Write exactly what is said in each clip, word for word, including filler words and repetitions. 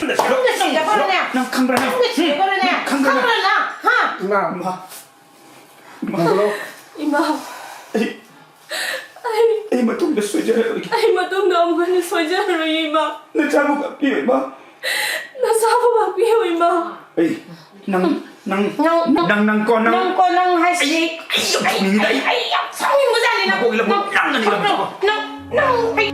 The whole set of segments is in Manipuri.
ꯅꯪꯅ ꯁꯤꯔꯕ꯭ꯔꯅꯦ? ꯅꯪ ꯈꯪꯕ꯭ꯔꯥ ꯅꯪ? ꯅꯪꯅ ꯁꯤꯔꯕ꯭ꯔꯅꯦ? ꯅꯪ ꯈꯪꯕ꯭ꯔꯥ ꯅꯪ? ꯈꯪꯕ꯭ꯔꯥ ꯅꯪ? ꯍꯥ? ꯏꯃꯥ꯫ ꯏꯃꯥ꯫ ꯏꯃꯥ꯫ ꯑꯩ, ꯑꯩ, ꯑꯩ ꯃꯇꯨꯡꯗ ꯁꯣꯏꯖꯔꯔꯣꯏꯒꯦ꯫ ꯑꯩ ꯃꯇꯨꯡꯗ ꯑꯃꯨꯛ ꯍꯟꯅ ꯁꯣꯏꯖꯔꯔꯣꯏ, ꯏꯃꯥ꯫ ꯅꯆꯥꯕꯨ ꯉꯥꯛꯄꯤꯌꯨ, ꯏꯃꯥ꯫ ꯅꯆꯥꯕꯨ ꯉꯥꯛꯄꯤꯌꯨ, ꯏꯃꯥ꯫ ꯑꯩ, ꯅꯪ, ꯅꯪ, ꯅꯪ, ꯅꯪ, ꯅꯪ ꯀꯣ, ꯅꯪ ꯍꯥꯏꯁꯤꯗꯤ꯫ ꯑꯩ, ꯑꯩ ꯌꯥꯝ ꯁꯥꯎꯅꯤꯡꯉꯤꯗ꯫ ꯑꯩ, ꯑꯩ ꯌꯥꯝ ꯁꯥꯎꯅꯤꯡꯕꯖꯥꯠꯅꯤ ꯅꯪ꯫ ꯅꯀꯣꯛ ꯏꯜꯂꯛꯄ ꯅꯪ, ꯅꯪꯅꯅꯤ ꯅꯪ, ꯅꯪ, ꯅꯪ, ꯑꯩ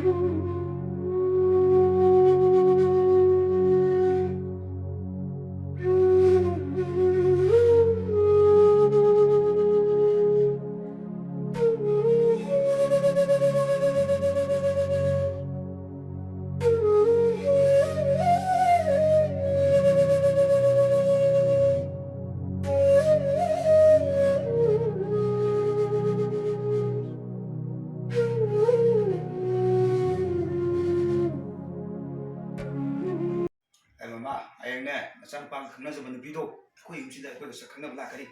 ꯑꯦ, ꯃꯃꯥ, ꯍꯌꯦꯡꯅꯦ, ꯅꯆꯥꯅꯨꯄꯥꯒ ꯈꯪꯅꯖꯕ ꯅꯨꯄꯤꯗꯣ ꯑꯩꯈꯣꯏ ꯌꯨꯝꯁꯤꯗ ꯑꯩꯈꯣꯏꯒ ꯁꯛ ꯈꯪꯅꯕ ꯂꯥꯛꯀꯅꯤ꯫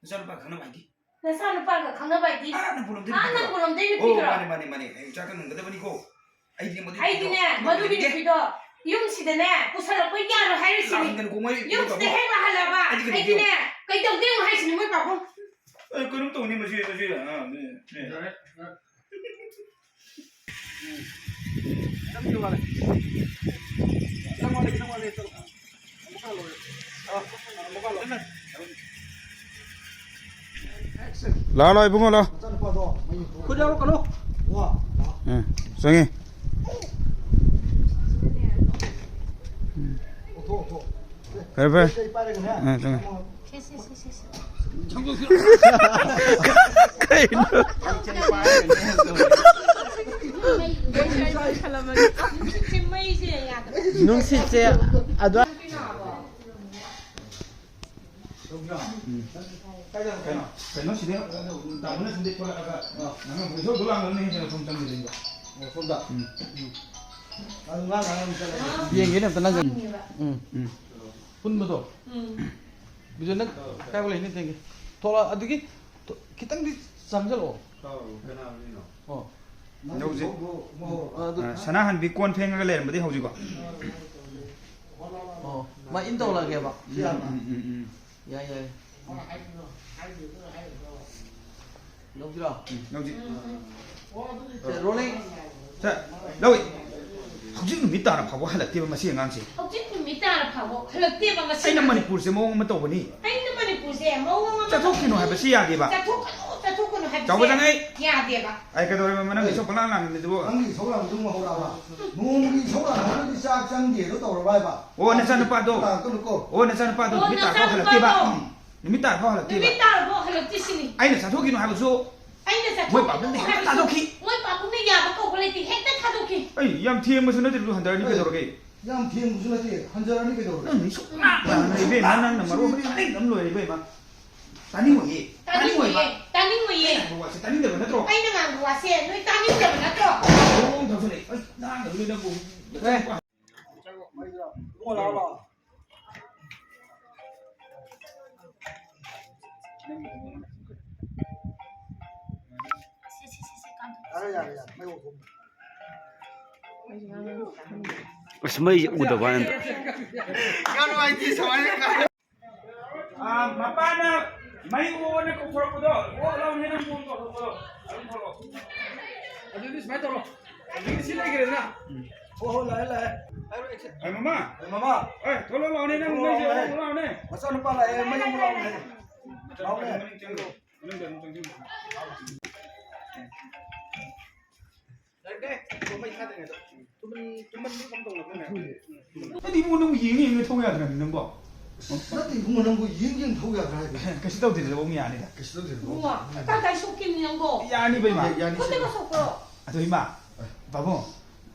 ꯅꯆꯥꯅꯨꯄꯥꯒ ꯈꯪꯅꯕ ꯍꯥꯏꯗꯤ? ꯅꯆꯥꯅꯨꯄꯥꯒ ꯈꯪꯅꯕ ꯍꯥꯏꯗꯤ? ꯑꯥ, ꯅꯝꯕꯣꯜꯂꯣꯝꯗꯩ ꯑꯥ, ꯅꯨꯄꯤꯗꯨꯔꯣ? ꯅꯝꯕꯣꯜꯂꯣꯝꯗꯩ ꯑꯣ, ꯅꯨꯄꯤꯗꯨꯔꯣ? ꯃꯥꯅꯦ, ꯃꯥꯅꯦ, ꯃꯥꯅꯦ꯫ ꯍꯌꯦꯡ ꯆꯥꯛꯀ ꯅꯪꯒꯗꯕꯅꯤꯀꯣ꯫ ꯑꯩꯗꯤꯅꯦ, ꯃꯗꯨꯒꯤ ꯑꯩꯗꯤꯅꯦ, ꯅꯨꯄꯤꯗꯣ ꯃꯗꯨꯒꯤ ꯌꯦꯡꯅꯤꯡꯗꯦ꯫ ꯅꯨꯄꯤꯗꯣ ꯌꯨꯝꯁꯤꯗꯅꯦ ꯄꯨꯁꯜꯂꯛꯄ ꯌꯥꯔꯣꯏ ꯍꯥꯏꯔꯤꯁꯤꯅꯦ꯫ ꯂꯥꯛꯍꯟꯒꯅꯨꯀꯣ, ꯃꯣꯏ ꯌꯨꯝꯁꯤꯗ ꯀꯩꯅꯣ ꯍꯦꯛ ꯂꯥꯛꯍꯜꯂꯕ ꯑꯩꯗꯤ ꯀꯩꯅꯣ ꯑꯩꯗꯤꯅꯦ, ꯀꯩꯗꯧꯗꯣꯏꯅꯣ ꯍꯥꯏꯁꯤꯅꯦ, ꯃꯣꯏ ꯄꯥꯕꯨꯡ? ꯑꯩ ꯀꯩꯅꯣꯝ ꯇꯧꯅꯤ ꯃꯁꯤ, ꯃꯁꯤ, ꯑꯥ, ꯃꯤ, ꯃꯤ꯫ ꯌꯥꯔꯦ, ꯌꯥꯔꯦ꯫ ꯎꯝ꯫ ꯈꯤꯇꯪꯗꯤ ꯋꯥꯠꯂꯦ꯫ ꯈꯤꯇꯪ ꯋꯥꯠꯂꯦ, ꯈꯤꯇꯪ ꯋꯥꯠꯂꯦ꯫ ꯂꯥꯛꯑꯣ, ꯂꯥꯛꯑꯣ, ꯏꯕꯨꯡꯉꯣ, ꯂꯥꯛꯑꯣ꯫ ꯈꯨꯠ ꯌꯥꯎꯔꯛꯀꯅꯨ꯫ ꯎꯝ, ꯆꯪꯉꯦ꯫ ꯐꯔꯦ, ꯐꯔꯦ꯫ ꯎꯝ, ꯆꯪꯉꯦ꯫ ꯀꯩꯅꯣ? ꯅꯨꯡꯁꯤꯠꯁꯦ ꯑꯗꯨ ꯀꯩꯅꯣ? ꯀꯩꯅꯣ ꯁꯤꯗ ꯇꯥꯃꯣꯅ ꯁꯤꯗ ꯊꯣꯛꯂꯛꯑꯒ ꯅꯪꯅ ꯃꯣꯏ ꯁꯣꯝꯗ ꯂꯥꯡꯗꯅ ꯍꯦꯟꯅ ꯁꯣꯝ ꯆꯪꯈꯤꯗꯣꯏꯅꯤꯕ꯫ ꯑꯣ, ꯁꯣꯝꯗ? ꯎꯝ꯫ ꯎꯝ꯫ ꯑꯗꯨ ꯉꯥꯡ ꯉꯥꯡ ꯑꯃꯨꯛ ꯆꯠꯂꯒꯦ꯫ ꯌꯦꯡꯒꯦꯅꯦ ꯑꯝꯇ ꯅꯪ꯫ ꯎꯝ꯫ ꯎꯝ꯫ ꯄꯨꯟꯕꯗꯣ? ꯎꯝ꯫ ꯕꯤꯖꯣꯏ, ꯅꯪ ꯀꯥꯏ ꯂꯩꯅꯤ? ꯊꯦꯡꯒꯦ꯫ ꯊꯣꯛꯂꯛ-, ꯑꯗꯨꯒꯤ ꯊꯣ-, ꯈꯤꯇꯪꯗꯤ ꯆꯪꯁꯤꯜꯂꯛꯑꯣ꯫ ꯑꯣ꯫ ꯅꯪ ꯍꯧꯖꯤꯛ, ꯃꯣ-, ꯃꯣ-, ꯑ, ꯑꯗꯨ ꯑ, ꯁꯅꯥꯍꯟꯕꯤ ꯀꯣꯟ ꯐꯦꯡꯉꯒ ꯂꯩꯔꯝꯕꯗꯤ ꯍꯧꯖꯤꯛꯀꯣ꯫ ꯑꯣ, ꯃꯥ ꯏꯟ ꯇꯧꯔꯒꯦꯕ꯫ ꯎꯝ, ꯎꯝ, ꯎꯝ, ꯎꯝ꯫ ꯌꯥꯏ, ꯌꯥꯏ꯫ ꯂꯧꯁꯤꯔꯣ? ꯎꯝ, ꯂꯧꯁꯤ꯫ ꯁꯦ, ꯔꯣꯂꯤꯡ꯫ ꯁꯦ, ꯂꯧꯏ꯫ ꯍꯧꯖꯤꯛ ꯅꯨꯃꯤꯠ ꯇꯥꯔ ꯐꯥꯎꯕ ꯍꯜꯂꯛꯇꯦꯕ ꯃꯁꯤ ꯑꯉꯥꯡꯁꯦ꯫ ꯍꯧꯖꯤꯛ ꯅꯨꯃꯤꯠ ꯇꯥꯔ ꯐꯥꯎꯕ ꯍꯜꯂꯛꯇꯦꯕ ꯃꯁꯤ ꯑꯩꯅ ꯑꯉꯥꯡꯁꯦ꯫ ꯃꯅꯤꯄꯨꯔꯁꯦ ꯃꯑꯣꯡ ꯑꯃ ꯇꯧꯕꯅꯤ꯫ ꯑꯩꯅ ꯃꯅꯤꯄꯨꯔꯁꯦ ꯃꯑꯣꯡ ꯑꯃ ꯆꯠꯊꯣꯛꯈꯤꯅꯨ ꯍꯥꯏꯕꯁꯤ ꯌꯥꯗꯦꯕ꯫ ꯆꯠꯊꯣꯛꯀꯅꯨ, ꯆꯠꯊꯣꯛꯀꯅꯨ ꯍꯥꯏꯕꯁꯦ ꯆꯥꯎꯕ ꯆꯪꯉꯛꯏ꯫ ꯌꯥꯗꯦꯕ꯫ ꯑꯩ ꯀꯩꯗꯧꯔꯦ ꯃ-, ꯅꯪꯒꯤ ꯑꯦ꯫ ꯏꯁꯧ ꯄꯪꯂꯥꯡ ꯂꯥꯡꯂꯤꯗꯨꯕꯨ? ꯅꯪꯒꯤ ꯏꯁꯧ ꯂꯥꯡꯕꯗꯨ ꯑꯃꯨꯛ ꯍꯧꯔꯛꯑꯕ? ꯅꯣꯡꯃꯒꯤ ꯏꯁꯧ ꯂꯥꯡꯕꯗꯨꯗꯤ ꯆꯥꯛ ꯆꯪꯗꯦꯗꯣ ꯇꯧꯔꯕ ꯍꯥꯏꯕ? ꯑꯣ, ꯅꯆꯥꯅꯨꯄꯥꯗꯣ꯫ ꯂꯥꯡꯉꯛꯀꯅꯨꯀꯣ꯫ ꯑꯣ, ꯅꯆꯥꯅꯨꯄꯥꯗꯣ ꯑꯣ, ꯅꯨꯃꯤꯠ ꯇꯥꯔꯐꯥꯎ ꯍꯜꯂꯛꯇꯦꯕ꯫ ꯅꯆꯥꯅꯨꯄꯥꯗꯣ꯫ ꯎꯝ, ꯅꯨꯃꯤꯠ ꯇꯥꯔꯐꯥꯎ ꯍꯜꯂꯛꯇꯦꯕ꯫ ꯅꯨꯃꯤꯠ ꯇꯥꯔꯐꯥꯎ ꯍꯜꯂꯛꯇꯦ ꯁꯤꯅꯤ꯫ ꯑꯩꯅ ꯆꯠꯊꯣꯛꯈꯤꯅꯨ ꯍꯥꯏꯕꯁꯨ ꯑꯩꯅ ꯃꯣꯏ ꯆꯠꯊꯣꯛꯈꯤꯅꯨ ꯄꯥꯕꯨꯡꯅ ꯍꯦꯛꯇ ꯍꯥꯏꯕꯁꯨ ꯊꯥꯗꯣꯛꯈꯤ꯫ ꯃꯣꯏ ꯄꯥꯕꯨꯡꯅ ꯌꯥꯕ ꯀꯧꯕ ꯂꯩꯇꯦ, ꯍꯦꯛꯇ ꯊꯥꯗꯣꯛꯈꯤ꯫ ꯑꯩ ꯌꯥꯝ ꯊꯦꯡꯕꯁꯨ ꯅꯠꯇ꯭ꯔꯁꯨ ꯍꯟꯊꯔꯅꯤ ꯑꯦ, ꯀꯩꯗꯧꯔꯒꯦ? ꯌꯥꯝ ꯊꯦꯡꯕꯁꯨ ꯅꯠꯇꯦ, ꯍꯟꯖꯔꯅꯤ ꯀꯩꯗꯧꯔꯒꯦ? ꯅꯪ ꯁꯨꯛꯂꯥꯛ ꯂꯥꯛꯅ ꯏꯕꯦꯝꯃ, ꯅꯪꯅ ꯃꯔꯣꯟ ꯑꯃ ꯇꯥꯅꯤꯡꯗꯕ ꯑꯃ ꯂꯣꯏꯔꯦ ꯏꯕꯦꯝꯃ꯫ ꯇꯥꯅꯤꯡꯉꯣꯏꯌꯦ, ꯇꯥꯅꯤꯡꯉꯣꯏꯕ꯫ ꯇꯥꯅꯤꯡꯉꯣꯏꯌꯦ, ꯇꯥꯅꯤꯡꯉꯣꯏꯌꯦ꯫ ꯑꯩꯅ ꯉꯥꯡꯕ ꯋꯥꯁꯦ ꯇꯥꯅꯤꯡꯗꯕ ꯅꯠꯇ꯭ꯔꯣ? ꯑꯩꯅ ꯉꯥꯡꯕ ꯋꯥꯁꯦ ꯅꯣꯏ ꯇꯥꯅꯤꯡꯗꯕ ꯅꯠꯇ꯭ꯔꯣ? ꯃꯑꯣꯡ ꯇꯧꯁꯜꯂꯛꯑꯦ꯫ ꯑꯩ ꯉꯥꯡꯗꯕꯅꯤ ꯅꯪꯕꯨ꯫ ꯑꯦ꯫ ꯏꯕꯨꯡꯉꯣ, ꯂꯥꯛꯑꯣ, ꯂꯥꯛꯑꯣ꯫ ꯌꯥꯔꯦ, ꯌꯥꯔꯦ, ꯌꯥꯔꯦ, ꯃꯩ ꯑꯣꯐ꯫ ꯑꯁ, ꯃꯩꯁꯦ ꯎꯗꯕ ꯋꯥꯅꯤꯗ꯫ ꯌꯥꯝ ꯅꯨꯡꯉꯥꯏꯇꯦ ꯁꯨꯃꯥꯏꯅ꯫ ꯑꯥ, ꯃꯄꯥꯅ ꯃꯩ ꯑꯣꯅ ꯀꯧꯊꯣꯔꯛꯄꯗꯣ, ꯑꯣ ꯂꯥꯎꯅꯦ ꯅꯪ ꯐꯣꯟ ꯇꯧꯔꯛꯄꯗꯣ, ꯑꯗꯨꯝ ꯊꯣꯛꯂꯛꯑꯣ꯫ ꯑꯗꯨꯗꯤ ꯁꯨꯃꯥꯏꯅ ꯇꯧꯔꯣ꯫ ꯑꯗꯨꯗꯤ ꯁꯤ ꯂꯩꯈ꯭ꯔꯦꯗꯅ꯫ ꯍꯣ, ꯍꯣ, ꯂꯥꯛꯑꯦ, ꯂꯥꯛꯑꯦ꯫ ꯍꯥꯏꯔꯣ, action꯫ ꯑꯩ ꯃꯃꯥ꯫ ꯑꯩ ꯃꯃꯥ꯫ ꯑꯦ, ꯊꯣꯛꯂꯛꯑꯣ ꯂꯥꯎꯅꯦ ꯅꯪ, ꯊꯣꯛꯂꯛꯑꯣ ꯃꯩꯁꯦ ꯂꯥꯎꯅꯦ꯫ ꯑꯣ ꯂꯥꯎꯅꯦ꯫ ꯃꯆꯥꯅꯨꯄꯥ ꯂꯥꯛꯑꯦ, ꯃꯩ ꯑꯃꯨꯛ ꯂꯥꯎꯅꯦ꯫ ꯂꯥꯎꯅꯦ꯫ ꯃꯅꯨꯡ ꯆꯪꯉꯣ꯫ ꯃꯅꯨꯡꯗ ꯑꯗꯨꯝ ꯆꯪꯁꯤꯜꯂꯣ꯫ ꯌꯥꯔꯦ, ꯃꯩ ꯊꯥꯗ꯭ꯔꯤꯉꯩꯗ꯫ ꯇꯨꯝꯃꯟ-, ꯇꯨꯝꯃꯟꯕ ꯀꯝ ꯇꯧꯅꯕꯅꯦ꯫ ꯅꯠꯇꯦ ꯏꯕꯨꯡꯉꯣ, ꯅꯪꯕꯨ ꯌꯦꯡ ꯌꯦꯡꯉ ꯊꯧ ꯌꯥꯗ꯭ꯔꯅꯤ ꯅꯪꯕꯣ? ꯅꯠꯇꯦ ꯏꯕꯨꯡꯉꯣ, ꯅꯪꯕꯨ ꯌꯦꯡ ꯌꯦꯡ ꯊꯧ ꯌꯥꯗ꯭ꯔꯥ ꯍꯥꯏꯕ? ꯀꯩꯁꯨ ꯇꯧꯗꯦ, ꯂꯧꯕ ꯌꯥꯅꯤꯗ꯫ ꯀꯩꯁꯨ ꯇꯧꯗꯦ, ꯏꯕꯨꯡꯉꯣ, ꯂꯧꯕ ꯌꯥꯅꯤ꯫ ꯀꯥꯏ ꯀꯥꯏ ꯁꯣꯛꯈꯤꯕꯅꯤ ꯅꯪꯕꯣ? ꯌꯥꯅꯤꯕ ꯏꯃꯥ꯫ ꯌꯥ-, ꯌꯥꯅꯤ, ꯈꯨꯠꯇꯒ ꯁꯦ꯫ ꯁꯣꯛꯄ꯭ꯔꯣ? ꯑꯗꯣ ꯏꯃꯥ, ꯑ, ꯄꯥꯕꯨꯡ,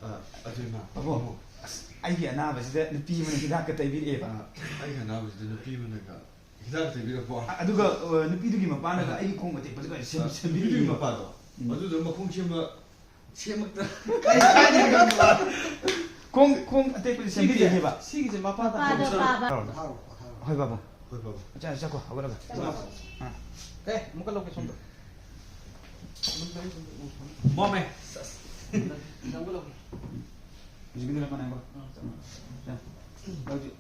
ꯑ, ꯑꯗꯨ ꯏꯃꯥ, ꯄꯥꯕꯨꯡ, ꯄꯥꯕꯨꯡ꯫ ꯑꯁ, ꯑꯩꯒꯤ ꯑꯅꯥꯕꯁꯤꯗ ꯅꯨꯄꯤ ꯑꯃꯅ ꯍꯤꯗꯥꯛꯀ ꯇꯩꯕꯤꯔꯛꯑꯦꯕ꯫ ꯑ, ꯑꯩꯒꯤ ꯑꯅꯥꯕꯁꯤꯗ ꯅꯨꯄꯤ ꯑꯃꯅꯒ ꯍꯤꯗꯥꯛ ꯇꯩꯕꯤꯔꯛꯄ꯫ ꯑ-, ꯑꯗꯨꯒ, ꯑ, ꯅꯨꯄꯤꯗꯨꯒꯤ ꯃꯄꯥꯅꯒ ꯑꯩꯒꯤ ꯈꯣꯡ ꯑꯇꯦꯛꯄꯁꯦ ꯀꯩꯅꯣ ꯁꯦꯝ-, ꯑ, ꯁꯦꯝꯕꯤꯔꯛꯑꯦ꯫ ꯅꯨꯄꯤꯗꯨꯒꯤ ꯃꯄꯥꯗꯣ? ꯎꯝ꯫ ꯑꯗꯨꯗꯣ ꯃꯈꯣꯡ ꯁꯦꯝꯕ ꯁꯦꯝꯃꯛꯇ-, ꯈꯣꯡ, ꯈꯣꯡ ꯑꯇꯦꯛꯄꯁꯦ ꯁꯦꯝꯕꯤꯔꯛꯑꯦꯕ꯫ ꯁꯤꯒꯤꯁꯦ ꯃꯄꯥꯗ ꯃꯄꯥꯗꯣ ꯍꯥꯞꯆꯔꯣ꯫ ꯄꯥꯕ꯫ ꯄꯣꯊꯥꯔꯣ, ꯄꯣꯊꯥꯔꯣ꯫ ꯍꯣꯏ, ꯕꯥꯕꯨ꯫ ꯍꯣꯏ, ꯕꯥꯕꯨ꯫ ꯑꯆꯥ, ꯆꯠꯈꯣ, ꯍꯧꯒꯠꯂꯒ꯫ ꯆꯠꯈꯣ꯫ ꯑꯥ꯫ ꯑꯦ, ꯑꯃꯨꯛꯀ ꯂꯧꯒꯦ ꯁꯣꯝꯗ꯫ ꯃꯝꯃꯦ꯫ ꯁꯁ꯫ ꯂꯧꯒꯦ, ꯂꯧꯒꯦ꯫ ꯍꯧꯖꯤꯛꯀꯤꯗꯨꯅ ꯀꯅꯥ ꯍꯥꯏꯕ? ꯑꯥ, ꯆꯠꯂꯣ꯫ ꯆꯠꯂꯣ꯫ ꯍꯧꯖꯤꯛ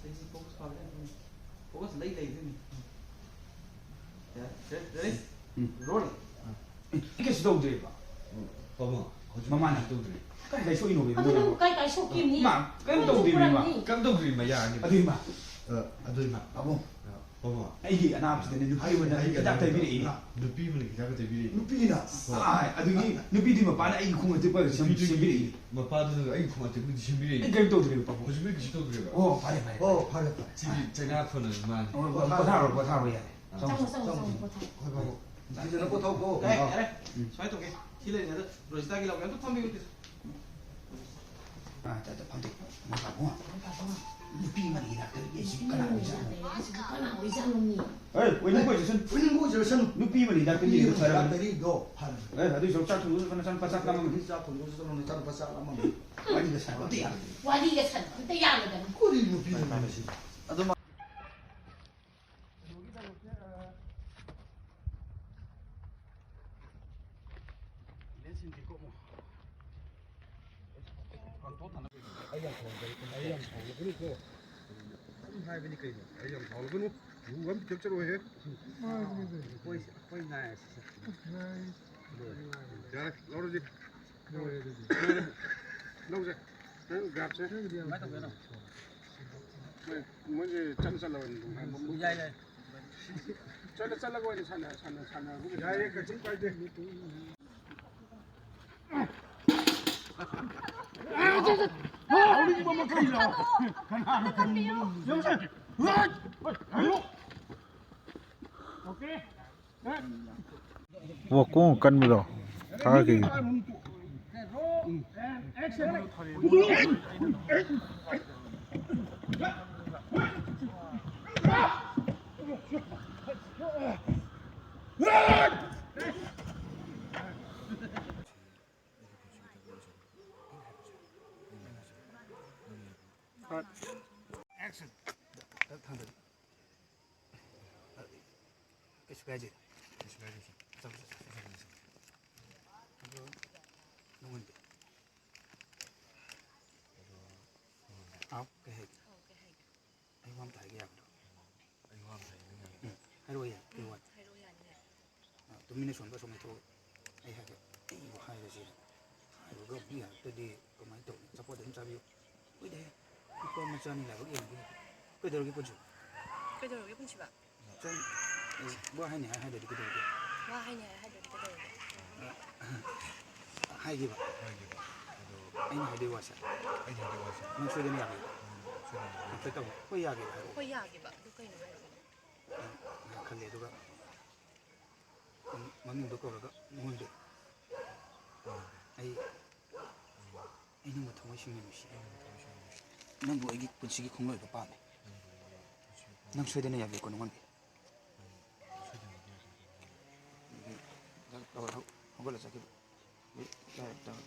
ꯑꯩꯁꯤ ꯐꯣꯀꯁ ꯐꯥꯕ ꯌꯥꯗꯦꯅꯦ꯫ ꯐꯣꯀꯁ ꯂꯩ ꯂꯩꯗꯣꯏꯅꯤ꯫ ꯌꯥꯔꯦ, ꯔꯦꯗꯤ? ꯎꯝ꯫ ꯔꯣꯜ꯫ ꯑꯦ, ꯀꯩꯁꯨ ꯇꯧꯗ꯭ꯔꯦꯕ꯫ ꯄꯥꯕꯨꯡ, ꯍꯧꯖꯤꯛ ꯃꯃꯥꯅ ꯀꯩꯁꯨ ꯇꯧꯗ꯭ꯔꯦ꯫ ꯀꯥꯏ ꯂꯩꯁꯣꯛꯏꯅꯣꯕ ꯑꯗꯨ ꯏꯕꯨꯡꯉꯣ? ꯅꯪ ꯀꯥꯏ ꯀꯥꯏ ꯁꯣꯛꯈꯤꯕꯅꯤ? ꯃꯥ ꯀꯩꯝ ꯇꯧꯗꯦꯃꯤ, ꯃꯥ꯫ ꯄꯨꯔꯛꯅꯤ꯫ ꯀꯩꯝ ꯇꯧꯗ꯭ꯔꯤ, ꯃꯥ ꯌꯥꯔꯅꯤ꯫ ꯑꯗꯨ ꯏꯃꯥ꯫ ꯑ, ꯑꯗꯨ ꯏꯃꯥ꯫ ꯄꯥꯕꯨꯡ꯫ ꯑ, ꯄꯥꯕꯨꯡ꯫ ꯑꯩꯒꯤ ꯑꯅꯥꯕꯁꯤꯗꯅꯦ ꯅꯨꯄꯤ ꯑꯃꯅ ꯑꯩꯒꯤ ꯍꯤꯗꯥꯛ ꯑꯅꯥꯕꯁꯤꯗ ꯇꯩꯕꯤꯔꯛꯏꯅꯦ꯫ ꯅꯨꯄꯤ ꯑꯃꯅ ꯍꯤꯗꯥꯛ ꯇꯩꯕꯤꯔꯛꯏꯅꯦ꯫ ꯅꯨꯄꯤꯅ? ꯍꯣꯏ꯫ ꯑꯥꯏ, ꯑꯗꯨꯒꯤ ꯅꯨꯄꯤꯗꯨꯒꯤ ꯃꯄꯥꯅ ꯑꯩꯒꯤ ꯈꯣꯡ ꯑꯇꯦꯛꯄ ꯁꯦꯝ-, ꯅꯨꯄꯤꯗꯨꯒꯤ ꯁꯦꯝꯕꯤꯔꯛꯏꯅꯦ꯫ ꯃꯄꯥꯗꯨꯅ ꯑꯩꯒꯤ ꯈꯣꯡ ꯑꯇꯦꯛꯄꯗꯨ ꯁꯦꯝꯕꯤꯔꯛꯏꯅꯦ꯫ ꯑꯩ ꯀꯩꯝ ꯇꯧꯗ꯭ꯔꯦꯕ, ꯄꯥꯕꯨꯡ꯫ ꯍꯧꯖꯤꯛꯄꯨꯗꯤ ꯀꯩꯁꯨ ꯇꯧꯗ꯭ꯔꯦꯕ? ꯑꯣ, ꯐꯔꯦ, ꯐꯔꯦ, ꯑꯣ, ꯐꯔꯦ꯫ ꯐꯔꯦ, ꯐꯔꯦ꯫ ꯁꯤꯗꯤ ꯆꯩꯅꯥ ꯐꯅꯕ ꯃꯥꯜꯂꯦ꯫ ꯑꯣ, ꯄꯣꯊꯥꯔꯣ, ꯄꯣꯊꯥꯔꯣ, ꯌꯥꯔꯦ꯫ ꯆꯪꯉꯣ, ꯆꯪꯉꯣ, ꯆꯪꯉꯣ, ꯄꯣꯊꯥꯔꯣ꯫ ꯍꯣꯏ, ꯍꯣꯏ꯫ ꯐꯖꯅ ꯄꯣꯊꯥꯎꯀꯣ꯫ ꯑꯦ, ꯌꯥꯔꯦ꯫ ꯎꯝ꯫ ꯁꯨꯃꯥꯏꯅ ꯇꯧꯒꯦ꯫ ꯁꯤ ꯂꯩꯔꯤꯉꯩꯗ ꯔꯣꯖꯤꯇꯥꯒꯤ ꯂꯧꯒꯦ꯫ ꯑꯝꯇ ꯐꯝꯕꯤꯌꯨ, ꯇꯤꯆꯔ꯫ ꯑꯥ, ꯇ-, ꯇ-, ꯐꯝꯗꯦ꯫ ꯃꯣꯏ ꯄꯥꯕꯨꯡ꯫ ꯅꯨꯄꯤ ꯑꯃꯅ ꯍꯤꯗꯥꯛ ꯇꯩꯔꯤ꯫ ꯑꯩꯁꯤ ꯀꯅꯥ ꯑꯣꯏꯖꯥꯠꯅꯣ? ꯍꯧꯖꯤꯛꯄꯨ ꯀꯅꯥ ꯑꯣꯏꯖꯥꯠꯅꯣꯅꯦ? ꯑꯦ, ꯑꯣꯏꯅꯤꯡꯕ ꯑꯣꯏꯖꯁꯅꯨ꯫ ꯑꯣꯏꯅꯤꯡꯕ ꯑꯣꯏꯖꯔꯁꯅꯨ꯫ ꯅꯨꯄꯤ ꯑꯃꯅ ꯍꯤꯗꯥꯛ ꯇꯩꯔꯤ꯫ ꯅꯨꯄꯤ ꯑꯃꯅ ꯍꯤꯗꯥꯛ ꯐꯔꯕꯅꯤ꯫ ꯇꯩꯔꯤꯗꯣ ꯐꯔꯕꯅꯤ꯫ ꯑꯦ, ꯑꯗꯨꯏ ꯁꯔꯨꯛ ꯆꯥꯛ ꯊꯣꯡꯗꯣꯛꯑꯁꯨ ꯅꯆꯥꯅꯨꯄꯥ ꯆꯥꯛ ꯂꯥꯝꯃꯝꯃꯅꯤ꯫ ꯆꯥꯛ ꯊꯣꯡꯗꯣꯛꯑꯁꯨ ꯅꯆꯥꯅꯨꯄꯥ ꯆꯥꯛ ꯂꯥꯝꯃꯝꯃꯅꯤ꯫ ꯋꯥꯔꯤꯒ ꯁꯥꯟꯅꯕ ꯑꯝꯇ ꯌꯥꯗꯦ꯫ ꯋꯥꯔꯤꯒ ꯁꯥꯟꯅꯕ ꯑꯝꯇ ꯌꯥꯔꯣꯏꯗꯕꯅꯤ꯫ ꯀꯔꯤ ꯅꯨꯄꯤꯅꯣ ꯃꯁꯤ? ꯑꯗꯨꯝ ꯑꯩ ꯌꯥꯝ ꯁꯥꯎꯒꯅꯨꯀꯣ꯫ ꯑꯗꯨꯝ ꯍꯥꯏꯕꯅꯤ ꯀꯩꯅꯣ꯫ ꯑꯩ ꯌꯥꯝ ꯁꯥꯎꯒꯅꯨ꯫ ꯌꯨ ꯑꯃ ꯄꯤꯊꯛꯆꯔꯣꯏꯍꯦ꯫ ꯑꯩꯈꯣꯏ, ꯑꯩꯈꯣꯏ ꯉꯥꯏꯔꯁꯤ꯫ ꯌꯥꯔꯦ, ꯂꯧꯔꯁꯤ꯫ ꯂꯧꯁꯦ꯫ ꯅꯪ ꯒ꯭ꯔꯥꯐꯁꯦ꯫ ꯃꯣꯏ, ꯃꯣꯏꯁꯦ ꯆꯠꯂ ꯆꯠꯂ ꯑꯣꯏꯅ ꯑꯗꯨꯝ ꯍꯥꯏ-, ꯌꯥꯏ, ꯌꯥꯏ꯫ ꯆꯠꯂ ꯆꯠꯂꯒ ꯑꯣꯏꯅ ꯁꯥꯟꯅ-, ꯁꯥꯟꯅ-, ꯁꯥꯟꯅꯔꯒꯨꯝꯁꯦ꯫ ꯌꯥꯏꯌꯦ, ꯀꯩꯁꯨꯝ ꯀꯥꯏꯗꯦ꯫ ꯁꯥꯎꯅꯤꯡꯕ ꯃꯈꯩ ꯂꯥꯛꯑꯣ꯫ ꯀꯅꯥꯅꯣ ꯀꯔꯤꯅꯣ? ꯌꯦꯡꯉꯨꯁꯦ꯫ ꯑꯣꯀꯦ꯫ ꯋꯥ ꯀꯣꯡ ꯀꯟꯕꯗꯣ ꯊꯥꯈꯤ꯫ Action. ꯀꯩꯁꯨ ꯀꯥꯏꯗꯦ꯫ ꯀꯩꯁꯨ ꯀꯥꯏꯗꯦ, ꯁꯦ꯫ ꯆꯠꯂꯣ, ꯆꯠꯂꯣ, ꯆꯠꯂꯣ, ꯆꯠꯂꯣ꯫ ꯑꯗꯣ ꯅꯉꯣꯟꯗꯤ? ꯀꯩ ꯍꯥꯏꯒꯦ? ꯑꯣ, ꯀꯩ ꯍꯥꯏꯒꯦ? ꯑꯩ ꯋꯥ ꯑꯝꯇ ꯍꯥꯏꯒꯦ ꯌꯥꯒꯗ꯭ꯔꯣ? ꯑꯩ ꯋꯥ ꯑꯝꯇ ꯍꯥꯏꯒꯦ ꯌꯥꯒꯗ꯭ꯔꯣ? ꯎꯝ, ꯍꯥꯏꯔꯛꯑꯣ ꯌꯥꯏ, ꯀꯩ ꯎꯝ, ꯋꯥ? ꯍꯥꯏꯔꯛꯑꯣ ꯌꯥꯅꯤꯌꯦ꯫ ꯑ, ꯇꯨꯃꯤꯟꯅ ꯁꯣꯝꯗ ꯑꯁꯣꯝꯗ ꯊꯣꯛꯑꯣ꯫ ꯑꯩ ꯍꯥꯏꯒꯦ꯫ ꯑꯩꯕꯨ ꯍꯥꯏꯔꯁꯤ꯫ ꯍꯥꯏꯕꯒ ꯑꯃꯨꯛ ꯌꯥꯔꯛꯇ꯭ꯔꯗꯤ ꯀꯃꯥꯏꯅ ꯇꯧꯅꯤ? ꯑꯆꯥꯄꯣꯠ ꯑꯗꯨꯝ ꯆꯥꯕꯤꯌꯨ꯫ ꯍꯣꯏꯗ, ꯅꯨꯄꯥ ꯃꯆꯥꯅꯤ ꯂꯥꯏꯕꯛ ꯌꯦꯡꯕꯤꯌꯨ꯫ ꯀꯩꯗꯧꯔꯒꯦ ꯄꯨꯟꯁꯤ? ꯀꯩꯗꯧꯔꯒꯦ ꯄꯨꯟꯁꯤꯕ? ꯁꯨꯝ, ꯑꯩ ꯋꯥ ꯍꯥꯏꯅꯤ ꯍꯥꯏ ꯍꯥꯏꯗ꯭ꯔꯗꯤ ꯀꯩꯗꯧꯔꯒꯦ? ꯋꯥ ꯍꯥꯏꯅꯤ ꯍꯥꯏ ꯍꯥꯏꯗ꯭ꯔꯗꯤ ꯀꯩꯗꯧꯔꯒꯦ? ꯍꯥꯏꯈꯤꯕ꯫ ꯍꯥꯏꯈꯤꯕ꯫ ꯑꯗꯣ ꯑꯩꯅ ꯍꯥꯏꯗꯣꯏ ꯋꯥꯁꯦ꯫ ꯑꯩꯅ ꯍꯥꯏꯗꯣꯏ ꯋꯥꯁꯦ꯫ ꯅꯪ ꯁꯣꯏꯗꯅ ꯌꯥꯕꯤꯌꯨ꯫ ꯎꯝ, ꯁꯣꯏꯗꯅ ꯌꯥꯕꯤꯌꯨ꯫ ꯅꯪ ꯁꯣꯏ ꯇꯧꯅꯨ꯫ ꯍꯣꯏ ꯌꯥꯒꯦꯕ ꯍꯥꯏꯔꯛꯑꯣ꯫ ꯍꯣꯏ ꯌꯥꯒꯦꯕ꯫ ꯑꯗꯨ ꯀꯩꯅꯣ ꯍꯥꯏꯔꯛꯑꯣ꯫ ꯉꯥꯏꯍꯥꯛ ꯈꯜꯂꯦ, ꯑꯗꯨꯒ ꯃꯃꯤꯡꯗꯣ ꯀꯧꯔꯒ ꯅꯉꯣꯟꯗ꯫ ꯑꯩ, ꯑꯩ ꯅꯪꯕꯨ ꯊꯃꯣꯏ ꯁꯦꯡꯅ ꯅꯨꯡꯁꯤ꯫ ꯅꯪꯕꯨ ꯑꯩꯒꯤ ꯄꯨꯟꯁꯤꯒꯤ ꯈꯣꯡꯂꯣꯏꯕ ꯄꯥꯝꯃꯤ꯫ ꯅꯪ ꯁꯣꯏꯗꯅ ꯌꯥꯕꯤꯌꯨꯀꯣ ꯅꯉꯣꯟꯗ꯫ ꯇꯧꯔꯦ, ꯍꯧ-, ꯍꯧꯒꯠꯂ ꯆꯠꯈꯤꯕ꯫ ꯇꯧꯔꯦ, ꯇꯧꯔꯦ꯫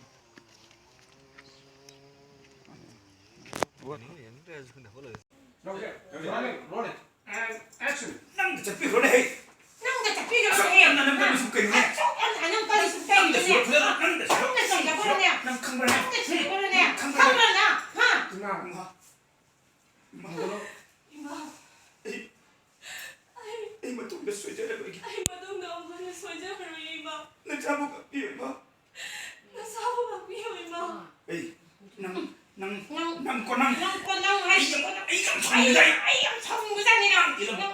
ꯍꯧꯒꯠꯈ꯭ꯔꯣ꯫ ꯅꯪꯗ ꯆꯠꯄꯤꯈ꯭ꯔꯣꯅꯦ, ꯍꯦ꯫ ꯅꯪꯗ ꯆꯠꯄꯤꯈ꯭ꯔꯣꯅꯦ, ꯍꯦ꯫ ꯑꯁꯨꯛ ꯌꯥꯝꯅ ꯅꯪ ꯀꯜꯂꯤꯁꯤꯕꯨ ꯀꯩꯅꯣꯅꯦ? ꯑꯁꯨꯛ ꯌꯥꯝꯅ ꯅꯪ ꯀꯜꯂꯤꯁꯤꯕꯨ ꯅꯪꯗ ꯀꯩꯅꯣꯅꯦ? ꯁꯤꯗ, ꯅꯪꯗ ꯁꯤꯗ꯫ ꯅꯪꯗ ꯁꯤꯗ ꯀꯩꯗꯧꯕ꯭ꯔꯣꯅꯦ? ꯅꯪ ꯈꯪꯕ꯭ꯔꯥꯅꯦ? ꯅꯪꯗ ꯁꯤꯗ ꯀꯩꯗꯧꯕ꯭ꯔꯣꯅꯦ? ꯅꯪ ꯈꯪꯕ꯭ꯔꯥꯅꯦ? ꯈꯪꯕ꯭ꯔꯥꯅꯦ? ꯍꯥ? ꯏꯃꯥ꯫ ꯏꯃꯥ꯫ ꯏꯃꯥ꯫ ꯑꯩ, ꯑꯩ, ꯑꯩ ꯃꯇꯨꯡꯗ ꯁꯣꯏꯖꯔꯔꯣꯏꯒꯦ꯫ ꯑꯩ ꯃꯇꯨꯡꯗ ꯑꯃꯨꯛ ꯍꯟꯅ ꯁꯣꯏꯖꯔꯔꯣꯏ, ꯏꯃꯥ꯫ ꯅꯆꯥꯕꯨ ꯉꯥꯛꯄꯤꯌꯨ, ꯏꯃꯥ꯫ ꯅꯆꯥꯕꯨ ꯉꯥꯛꯄꯤꯌꯨ, ꯏꯃꯥ꯫ ꯑꯩ, ꯅꯪ, ꯅꯪ, ꯅꯪ, ꯅꯪꯀꯣ, ꯅꯪ꯫ ꯅꯪꯀꯣ, ꯅꯪ ꯑꯩ ꯌꯥꯝ, ꯍꯥꯏꯁꯤꯀꯣ, ꯅꯪ꯫ ꯑꯩ ꯌꯥꯝ ꯁꯥꯎꯅꯤꯡꯉꯤꯗ, ꯑꯩ꯫ ꯑꯩ ꯌꯥꯝ ꯁꯥꯎꯅꯤꯡꯕꯖꯥꯠꯅꯤ, ꯅꯪ꯫ ꯏꯔꯝ-, ꯅꯪ꯫